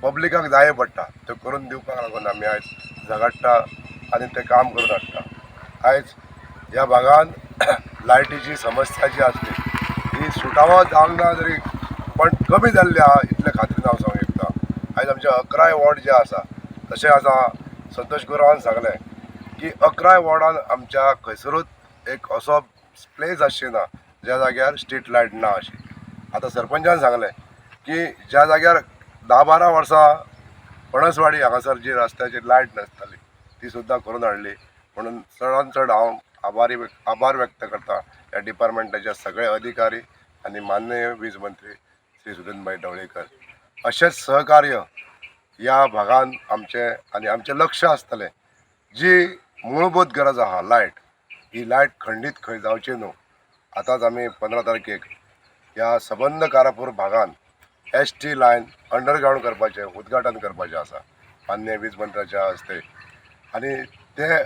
पब्लिकाक जाय पडटा त्यो करून दिवपाक लागून आमी आयज झगडटा आनी तें काम करून हाडटा. आयज ह्या भागान लायटीची समस्या जी आसली ही सुटावो जावंक ना तरी पण कमी जाल्ली आहा इतले खात्रीन हांव सांगूंक शकता. आयज आमचे 11 वॉर्ड जे आसा, तशें आसा संतोष गुरावान सांगलें की 11 वॉर्डान आमच्या खंयसरूच एक असो प्लेस आसची ना ज्या जाग्यार स्ट्रीट लायट ना अशी. आतां सरपंचान सांगलें की ज्या जाग्यार 10-12 वर्सां पणसवाडी हांगासर जी रस्त्याची लायट नासताली ती सुद्दां करून हाडली. म्हणून चडान चड हांव आभार व्यक्त करता ह्या डिपार्टमेंटाचे सगळे अधिकारी आनी माननीय वीज मंत्री श्री सुदिन ढवळीकर. अशेंच सहकार्य ह्या भागान आमचें आनी आमचें लक्ष आसतलें. जी मूळभूत गरज आहा लायट, ही लायट खंडीत खंय जावची न्हू. आतांच आमी 15 तारखेक ह्या सबंद कारापूर भागान एसटी लायन अंडरग्रावंड करपाचें उद्घाटन करपाचें आसा माननीय वीज मंत्र्याच्या हस्ते. आनी तें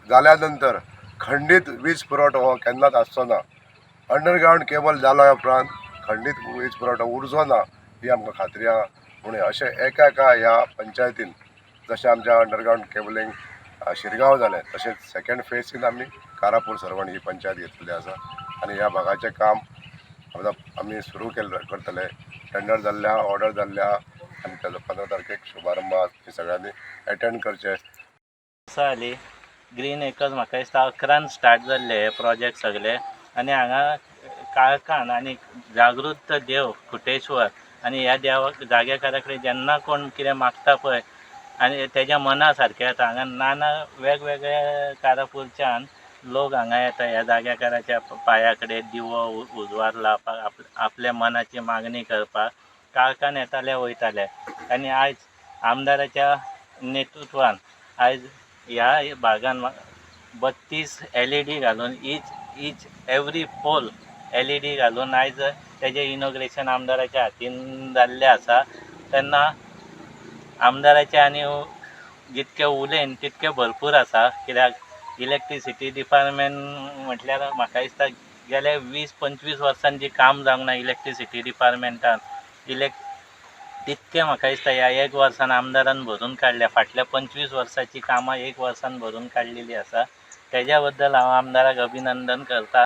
जाल्या नंतर खंडीत वीज पुरवठो हो केन्नाच आसचो ना. अंडरग्रावंड केबल जाल्या उपरांत खंडीत वीज पुरवठो उरचो ना ही आमकां खात्री आहा. म्हणून अशें एका एका ह्या पंचायतीन जशें आमच्या अंडरग्रावंड केबलिंग शिरगांव जालें, तशेंच सेकेंड फेसीन आमी कारापूर सर्वण ही पंचायत घेतलेली आसा आनी ह्या भागाचें काम आतां आमी सुरू केल्लें करतले. टेंडर जाल्लें आहा, ऑर्डर जाल्लें आहा आनी ताजो 15 तारखेक शुभारंभ आहा. तुमी सगळ्यांनी एटेंड करचें. जाली ग्रीन एकर्स म्हाका दिसता 11 स्टार्ट जाल्ले हे प्रोजेक्ट सगळे. आनी हांगा काळखान आनी जागृत देव खुटेश्वर आनी ह्या देवाक जाग्याकारा कडेन जेन्ना कोण कितें मागता पळय आनी तेज्या मना सारकें जाता. हांगा नाना वेगवेगळ्या कारापूरच्यान लोक हांगा येता ह्या जाग्याकाराच्या पांया कडेन दिवो उजवार लावपाक, आपल्या मनाची मागणी करपाक. काळखान येताले वयताले आनी आयज आमदाराच्या नेतृत्वान आयज ह्या भागान 32 एलईडी घालून each each every pole LED घालून आयज तेजें इनॉग्रेशन आमदाराच्या हातीन जाल्लें आसा. तेन्ना आमदाराचें आनी जितकें उलयन तितकें भरपूर आसा, कित्याक इलेक्ट्रिसिटी डिपार्टमेंट म्हटल्यार म्हाका दिसता गेल्या 20-25 वर्सांनी जी काम जावंक ना इलेक्ट्रिसिटी डिपार्टमेंटान तितकें म्हाका दिसता ह्या एक वर्सान आमदारान भरून काडल्या. फाटल्या 25 वर्सांची कामां एक वर्सान भरून काडलेली आसा. तेज्या बद्दल हांव आमदाराक अभिनंदन करता.